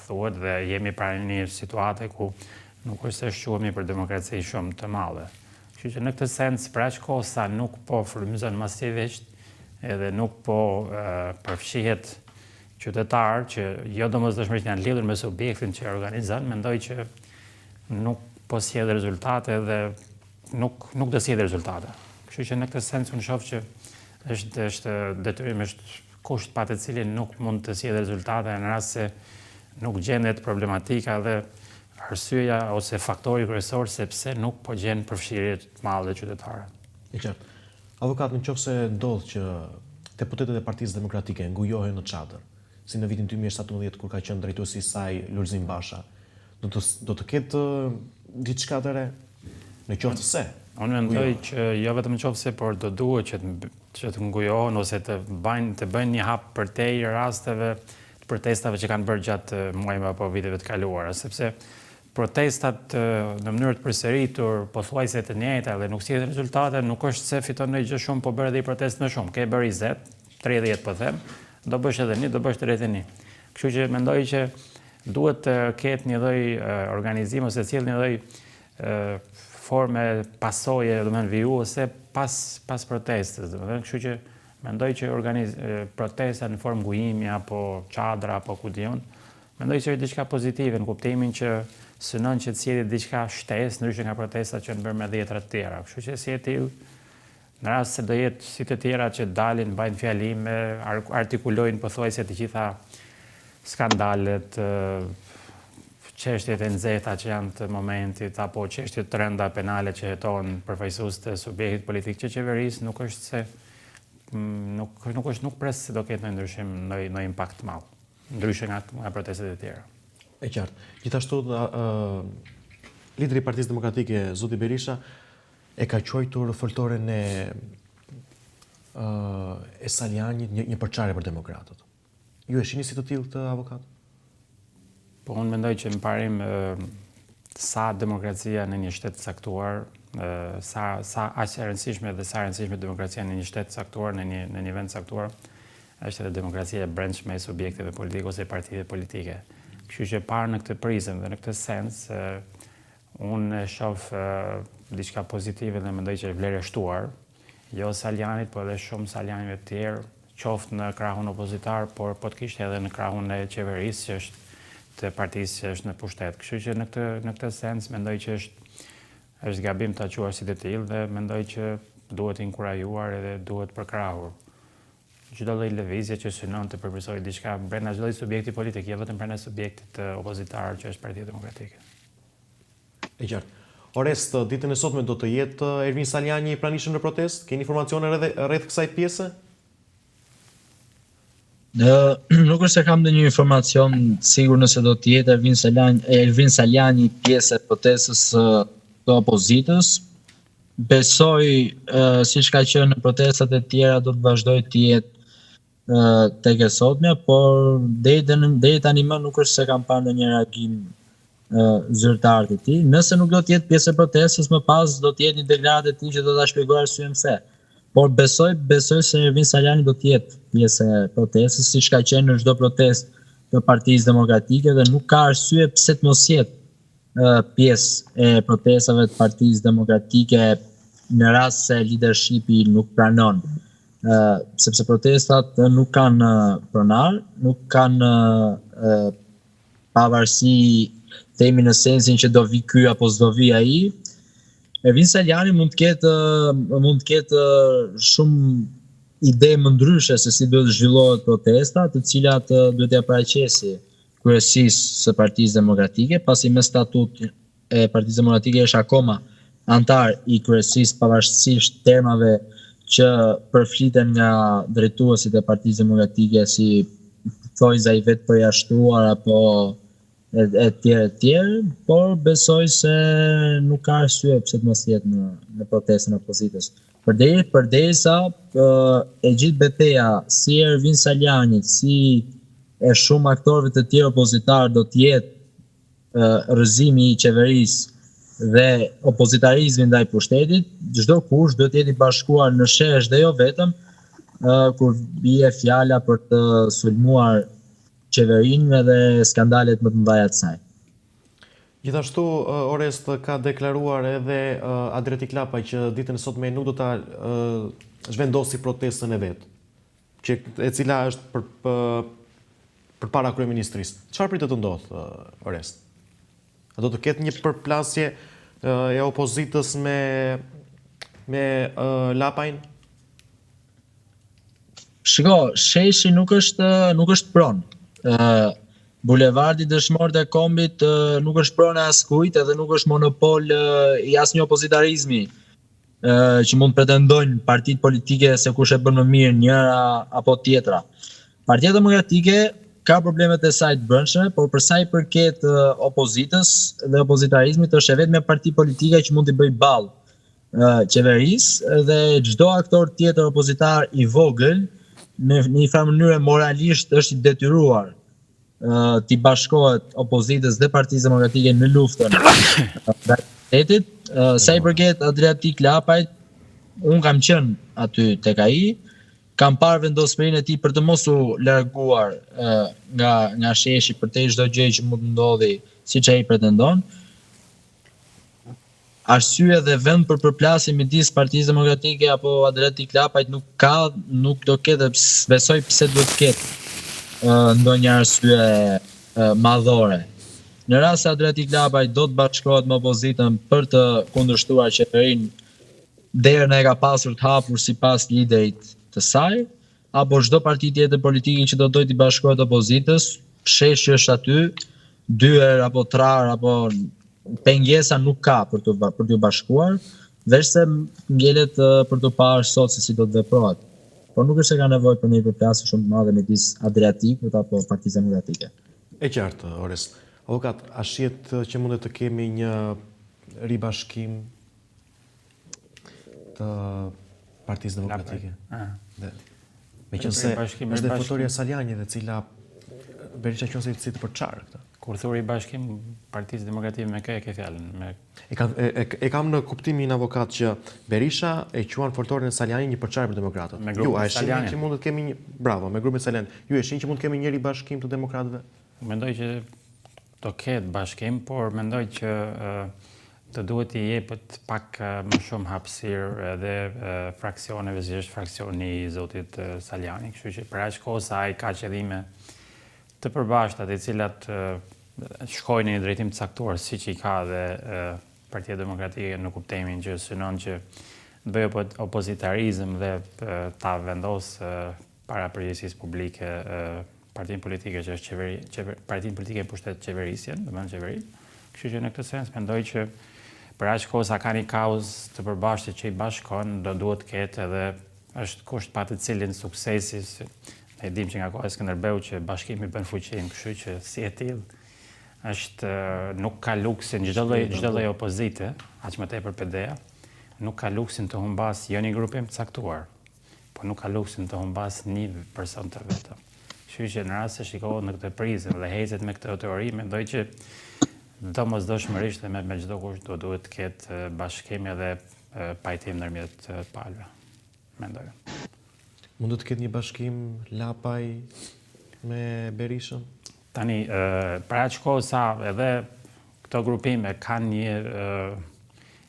thuhet dhe jemi para një situate ku nuk është se shquhemi për demokraci shumë të madhe. Kështu që në këtë sens, për aq kohë sa nuk po frymëzon masivisht edhe nuk po përfshihet qytetarë që jo domosdoshmërisht janë lidhur me subjektin që organizon, mendoj që nuk po sjell rezultate dhe nuk nuk do sjellë rezultate. Kështu që në këtë sens unë shoh që është është detyrim është kusht pa të cilin nuk mund të sjellë rezultate në rast se nuk gjendet problematika dhe arsyeja ose faktori kryesor se pse nuk po gjen përfshirje të madhe qytetare. E qartë. Avokat, në qoftë se ndodh që deputetët e Partisë Demokratike ngujohen në çadër, si në vitin 2017 kur ka qenë drejtuesi i saj Lulzim Basha, do të do të ketë diçka të re? Në qoftë se Unë mendoj që jo vetëm në qoftë se, por do duhet që të që të ngujohen ose të bajnë të bëjnë një hap përtej rasteve të protestave që kanë bërë gjatë muajve apo viteve të kaluara, sepse protestat në mënyrë të përsëritur, pothuajse të njëjta dhe nuk sjellin rezultate, nuk është se fiton ndonjë gjë shumë, po bërë edhe një protestë më shumë. Ke bërë 20, 30 po them, do bësh edhe një, do bësh 31. Kështu që mendoj që duhet të ketë një lloj organizimi ose sjell një lloj forme pasoje, domethënë vijuese pas pas protestës, domethënë, kështu që mendoj që organiz protesta në formë ngujimi apo çadra apo ku di unë, mendoj që është diçka pozitive në kuptimin që synon që të sjellë diçka shtesë ndryshe nga protestat që janë bërë me dhjetra të tjera. Kështu që si e tillë, në rast se do jetë si të tjera që dalin, mbajnë fjalime, artikulojnë pothuajse të gjitha skandalet, çështjet e nxehta që janë të momentit apo çështjet të rënda penale që hetohen përfaqësues të subjektit politik që qeveris, nuk është se nuk nuk është nuk pres se do ketë ndonjë ndryshim, ndonjë ndonjë impakt të madh, ndryshe nga nga protestat e tjera. E qartë. Gjithashtu ë lideri i Partisë Demokratike, zoti Berisha, e ka quajtur foltoren e ë e Salianjit një një përçarje për demokratët. Ju e shihni si të tillë këtë avokat? Po unë mendoj që në parim sa demokracia në një shtet të caktuar, sa sa aq e rëndësishme dhe sa e rëndësishme demokracia në një shtet të caktuar, në një në një vend të caktuar, është edhe demokracia e brendshme e subjekteve politike ose e partive politike. Kështu që parë në këtë prizëm dhe në këtë sens, unë e shoh diçka pozitive dhe mendoj që është vlerë e shtuar, jo Salianjit, po edhe shumë Salianjve të tjerë, qoftë në krahun opozitar, por po të kishte edhe në krahun e qeverisë që është të partisë që është në pushtet. Kështu që në këtë në këtë sens mendoj që është është gabim ta quash si të tillë dhe mendoj që duhet inkurajuar edhe duhet përkrahur çdo lloj lëvizje që synon të përmirësojë diçka brenda çdo lloj subjekti politik, jo vetëm brenda subjektit opozitar që është Partia Demokratike. E qartë. Orest, ditën e sotme do të jetë Ervin Salianji i pranishëm në protestë? Keni informacione rreth rreth kësaj pjese? Në, nuk është se kam ndonjë informacion sigurt nëse do të jetë Ervin Salianji, Ervin Salianji pjesë e protestës së të opozitës. Besoj, siç ka qenë në protestat e tjera, do të vazhdojë të jetë tek e sotmja, por deri tani deri tani më nuk është se kam parë ndonjë reagim zyrtar të tij. Nëse nuk do të jetë pjesë e protestës, më pas do të jetë një deklaratë e tij që do ta shpjegojë arsyen pse. Por besoj besoj se Ervin Salianji do të jetë pjesë e protestës, siç ka qenë në çdo protestë të Partisë Demokratike dhe nuk ka arsye pse të mos jetë pjesë e protestave të Partisë Demokratike në rast se leadershipi nuk pranon. Sepse protestat nuk kanë pronar, nuk kanë pavarësi themi në sensin që do vi ky apo s'do vi ai. Ervin Salianji mund të ketë mund të ketë shumë ide më ndryshe se si duhet të zhvillohet protesta, të cilat duhet t'ia paraqesi kryesisë së Partisë Demokratike, pasi me statut e Partisë Demokratike është akoma anëtar i kryesisë pavarësisht termave që përfliten nga drejtuesit e Partisë Demokratike si thonjëza i vetëpërjashtuar apo e, e tjerë e tjerë, por besoj se nuk ka arsye pse të mos jetë në në protestën e opozitës. Përderi përderisa e gjithë beteja si e Ervin Salianjit, si e shumë aktorëve të tjerë opozitarë do të jetë rrëzimi i qeverisë dhe opozitarizmi ndaj pushtetit, çdokush duhet të jetë i bashkuar në shesh dhe jo vetëm kur bie fjala për të sulmuar qeverinë dhe skandalet më të mëdha të saj. Gjithashtu, Orest ka deklaruar edhe Adriatik Lapaj që ditën e sotme nuk do ta zhvendosi protestën e vet, që e cila është për, për përpara kryeministrisë. Çfarë pritet të ndodhë, Orest? A do të ketë një përplasje e opozitës me me Lapajn? Shiko, sheshi nuk është nuk është pronë. Ë Bulevardi Dëshmorët e Kombit nuk është pronë e askujt edhe nuk është monopol i asnjë opozitarizmi. që mund të pretendojnë partitë politike se kush e bën më mirë njëra apo tjetra. Partia Demokratike ka problemet e saj të brendshme, por për sa i përket opozitës dhe opozitarizmit është e vetmja parti politike që mund t'i bëjë ballë qeverisë dhe çdo aktor tjetër opozitar i vogël në një farë mënyre moralisht është i detyruar t'i bashkohet opozitës dhe Partisë Demokratike në luftën ndaj shtetit. Sa i përket Adriatik Lapajt, unë kam qenë aty tek ai, kam parë vendosmërinë e tij për të mos u larguar nga nga sheshi përtej çdo gjëje që mund të ndodhi, siç ai pretendon. Arsye dhe vend për përplasje midis Partisë Demokratike apo Adriatik Lapajt nuk ka, nuk do ketë dhe s'besoj pse duhet të ketë ndonjë arsye madhore. Në rast se Adriatik Lapaj do të bashkohet me opozitën për të kundërshtuar qeverinë, derën e ka pasur të hapur sipas liderit të saj, apo çdo parti tjetër politike që do dojë t'i bashkohet opozitës, sheshi është aty, dyer apo trarë apo pengesa nuk ka për të për t'u bashkuar, veçse ngelet për t'u parë sot se si do të veprohet. Por nuk është se ka nevojë për një përplasje shumë të madhe midis Adriatikut apo Partisë Demokratike. E qartë, Orest. Avokat, a shihet që mundet të kemi një ribashkim të Partisë Demokratike. Dhe meqenëse është dhe foltorja e Salianjit, e cila Berisha quan si të përçarë këtë. Kur thua ribashkim Partisë Demokratike me kë e ke fjalën? Me e kam e, e, e kam në kuptimin avokat që Berisha e quan foltoren e Salianjit një përçarje për demokratët. Me grupin e Salianjit. Ju a e shihni që mund të kemi një bravo, me grupin e Salianjit. Ju e shihni që mund të kemi një ribashkim të demokratëve? Mendoj që Do ketë bashkim, por mendoj që do duhet t'i jepet pak më shumë hapësirë edhe fraksioneve, si është fraksioni i zotit Salianji, kështu që për aq kohë sa ai ka qëllime të përbashkëta, të cilat shkojnë në një drejtim të caktuar, siç i ka dhe Partia Demokratike në kuptimin që synon që të bëjë opozitarizëm dhe ta vendosë para përgjegjësisë publike partinë politike që është qeveri, qeveri partinë politike në pushtet qeverisjen, domethënë qeverinë. Kështu që në këtë sens mendoj që për aq kohë sa ka një kauzë të përbashkët që i bashkon, do duhet të ketë edhe është kusht pa të cilin suksesi, se ne e dimë që nga koha e Skënderbeut që bashkimi bën fuqinë, kështu që si e tillë është nuk ka luksin çdo lloj çdo lloj opozite, aq më tepër PD-ja, nuk ka luksin të humbasë jo një grupim të caktuar, Po nuk ka luksin të humbasë një person të vetëm. Kështu që në rast se shikohet në këtë prizëm dhe ecet me këtë teori, mendoj që domosdoshmërisht dhe me, me çdo kusht do duhet të ketë bashkim edhe pajtim ndërmjet palëve. Mendoj. Mund të ketë një bashkim Lapaj me Berishën? Tani, për aq kohë sa edhe këto grupime kanë një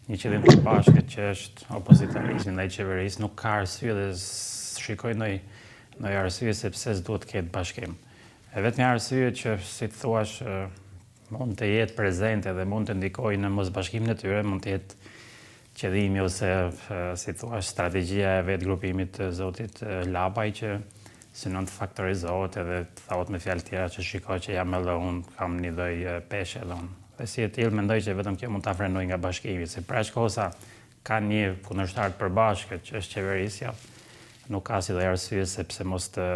një qëllim të përbashkët që është opozitarizmi ndaj qeverisë, nuk ka arsye dhe s'shikoj ndonjë ndonjë arsye se pse s'duhet të ketë bashkim. E vetmja arsye që si të thuash mund të jetë prezente dhe mund të ndikojë në mosbashkimin e tyre, mund të jetë qëllimi ose si të thuash strategjia e vetë grupimit të zotit Lapaj që synon të faktorizohet edhe të thotë me fjalë tjera që shiko që jam edhe unë, kam një lloj peshe edhe unë. Dhe si e tillë mendoj që vetëm kjo mund ta frenojë nga bashkimi, se për aq kohë sa ka një kundërshtar të përbashkët që është qeverisja, nuk ka si lloj arsye se pse mos të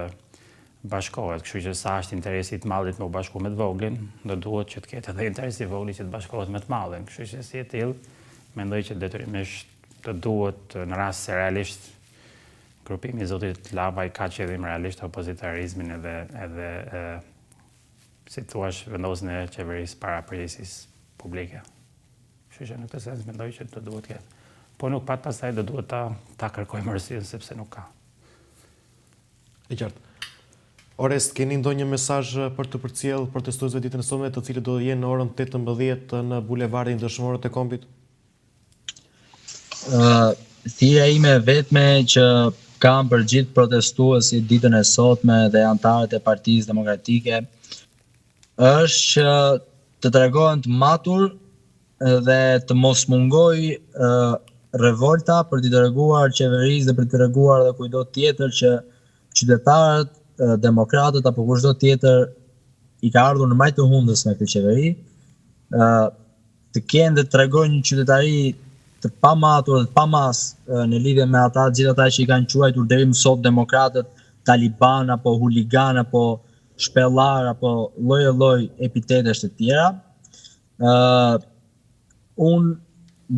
bashkohet, kështu që sa është interesi i të madhit me u bashku me të voglin, do duhet që të ketë edhe interesi i voglit që të bashkohet me të madhin, kështu që si e tillë, mendoj që detyrimisht do duhet në rast se realisht grupimi i zotit Lapaj ka qëllim realisht opozitarizmin edhe edhe e, si të thuash vendosjen e qeverisë para përgjegjësisë publike. Kështu që në këtë sens mendoj që do duhet të ketë. Po nuk pat pastaj do duhet ta ta kërkojmë arsyen sepse nuk ka. E qartë. Orest, keni ndonjë mesazh për të përcjellë protestuesve ditën e sotme, të cilët do të jenë në orën 18 në bulevardin Dëshmorët e Kombit? Ë, thirrja ime e vetme që kam për gjithë protestuesit ditën e sotme dhe anëtarët e Partisë Demokratike është që të tregohen të matur dhe të mos mungojë revolta për t'i treguar qeverisë dhe për t'i treguar edhe kujtdo tjetër që qytetarët, demokratët apo kushdo tjetër i ka ardhur në majë të hundës me këtë qeveri, të kenë dhe të tregojnë një qytetari të pamatur dhe të pamasë në lidhje me ata, gjithë ata që i kanë quajtur deri më sot demokratët taliban apo huligan apo shpellar apo lloj e lloj epitetesh të tjera. Ë uh, unë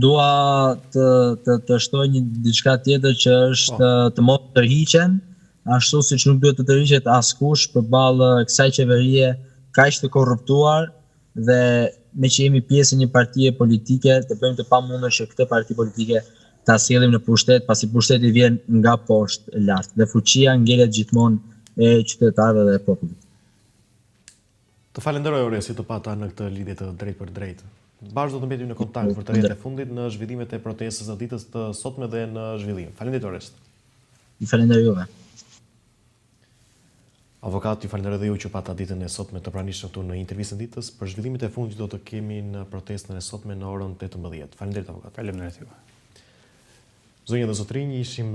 dua të të të shtoj një diçka tjetër që është po. të mos tërhiqen, ashtu siç nuk duhet të tërhiqet askush përballë kësaj qeverie kaq të korruptuar dhe meqë jemi pjesë e një partie politike, të bëjmë të pamundur që këtë parti politike ta sjellim në pushtet, pasi pushteti vjen nga poshtë lart dhe fuqia ngelet gjithmonë e qytetarëve dhe e popullit. Të falenderoj Orest që të pata në këtë lidhje të drejtpërdrejtë. Bashkë do të mbetemi në kontakt për të rejat e fundit në zhvillimet e protestës së ditës të sotme dhe në zhvillim. Faleminderit Orest. Ju falenderoj juve. Avokat, ju falenderoj dhe ju që pata ditën e sotme të pranishëm këtu në intervistën e ditës për zhvillimet e fundit që do të kemi në protestën e sotme në orën 18. Faleminderit avokat. Faleminderit juve. Zonja dhe zotërinj, ishim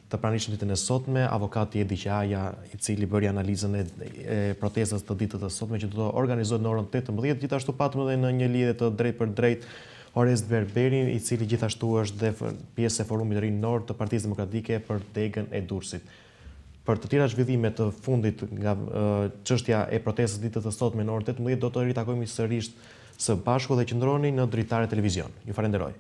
të pranishëm ditën e sotme, avokati Edi Qaja, i cili bëri analizën e, e protestës të ditës të sotme që do të organizohet në orën 18, gjithashtu patëm edhe në një lidhje të drejtpërdrejtë Orest Berberin, i cili gjithashtu është dhe pjesë e forumit rinor të Partisë Demokratike për degën e Durrësit. Për të tjera zhvillime të fundit nga çështja e protestës ditës të sotme në orën 18 do të ritakohemi sërish së bashku dhe qëndroni në Dritare Televizion. Ju falenderoj.